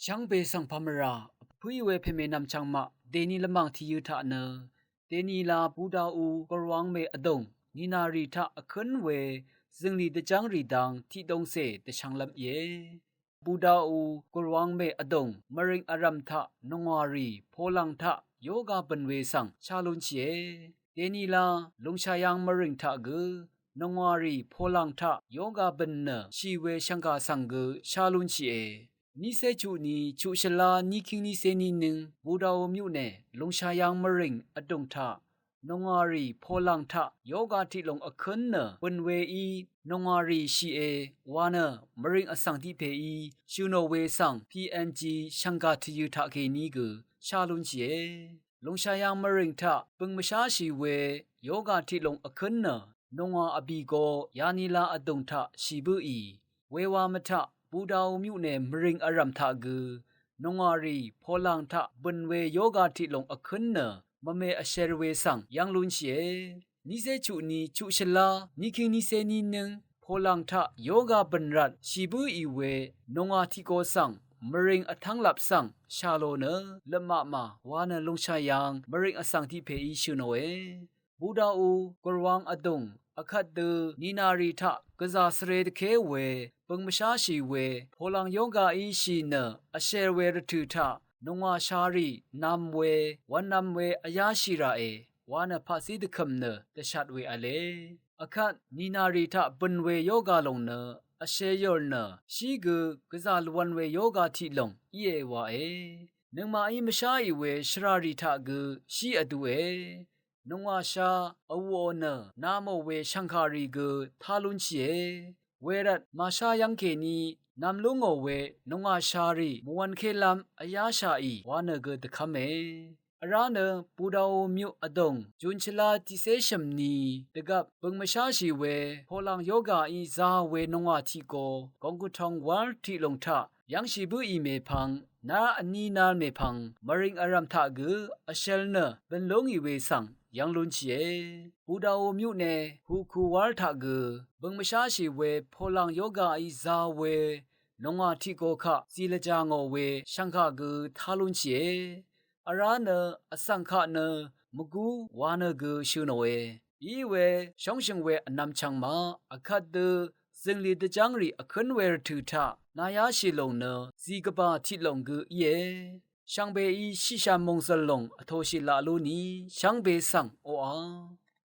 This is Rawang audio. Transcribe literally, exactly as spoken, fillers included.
Shvngbe svng pàmvrà vpǿí we pèmènvm chvngmaq dèni lvmàng tìyø̄ taq nø, dèni la Budau gurwang mè vdùng nìnàrì taq vkǿn we zø̀nglì dvjv́ngrì dang tiqdongcè dvshvnglv́m íe. Budau gurwang mè vdùng mvrìng vrv̀m taq nòngwàrì polang taq yoga bø̀n we svng shá lúnshìe. Dèni la lùngshàyang mvrìng taq gø nòngwàrì polang taq yoga bø̀n nø shì we shv̀ngkà svng gø shá lúnshìe. Nícé chuq ni chuq shvlá níkíng nícé nínøng Budau myuqne lùngshàyang mvrìng vdùng taq nòngwàrì polang taq yoga tiqlùng vkǿn nø bø̀n weí nòngwàrì shìe wa nø mvrìng vsvng tiq pèí shø̀ nò we svng P N G shv̀ngkà tvyø̄ taqkèní gø shá lúnshìe. Lùngshàyang mvrìng taq bø̀ng mvsháshì we yoga tiqlùng vkǿn nø nòngwà vbì go yanila vdùng taq shì bǿì. Wewa mvtaq Budau myuqne mvrìng vrv̀m taq gø nòngwàrì polang taq bø̀n we yoga tiqlùng vkǿn nø mvme vshvr we svng yv́ng lúnshìe. Nícé chuq ni chuq shvlá níkíng nícé nínøng polang taq yoga bø̀n rvt shì bǿì we nòngwà tiqgo svng mvrìng vtv́nglap svng shà lò nø løpmaqmà wa nø lùngshàyang mvrìng vsvng tiq pèí shø̀ nòe. Budau gurwang vdùng vkvt dø nìnàrì taq gvzà svre dvké we bø̀ng mvsháshì we polang yogaí shì nø vshvr we rvtø̀ taq nòngwà sharì nv̄m we wv̄nnv̄m we vyáshì ràe wa nø paqcí dvkø̀m nø dvshat we v̄le. Vkvt nìnàrì taq bø̀n we yoga lòng nø vshvr yòr nø shí gø gvzà lvwv̄n we yoga tiqlùng íe wae. Nøngmaqí mvsháì we shvràrì taq gø shí vdue. Nòngwà sha vwùò nø namò we shv̀ngkàrì gø tá lúnshìe. Wervt màshá yv́ngkèní nv̄m lú ngò we nòngwà sharì mvwv̄nkélv́m vyáshàì wa nø gø dvkv́me. Vrá nø Budau myuq vdùng jun shvlá tiqcé shø̀m ni dvgvp bø̀ng mvsháshì we polang yogaí zā we nòngwà tiqgo Gongkvtong wál tiqlùng taq yv́ngshì bǿì mèpvng nár vní nár mèpvng mvrìng vrv̀m taq gø vshvl nø bø̀n lúngì we svng yv́ng lúnshìe. Budau myuqne Huku wál taq gø bø̀ng mvsháshì we polang yogaí zā we nòngwà tiqgo kaq zì lvjà ngò we shv̀ngkà gø tá lúnshìe. Vrá nø vsvng kaq nø mvgú wa nø gø shø̀ nòe. Iwe shóngshø̀ng we vnvm chvngmaq vkvt dø zø̀nglì dvjv́ngrì vkǿn we rvtø̀ taq nayáshì lòng nø zì gvbà tiqlùng gø íe. Shvngbeí shiqshà mòngzø̀l lòng vtōshì laq lú ni shvngbe svng oqà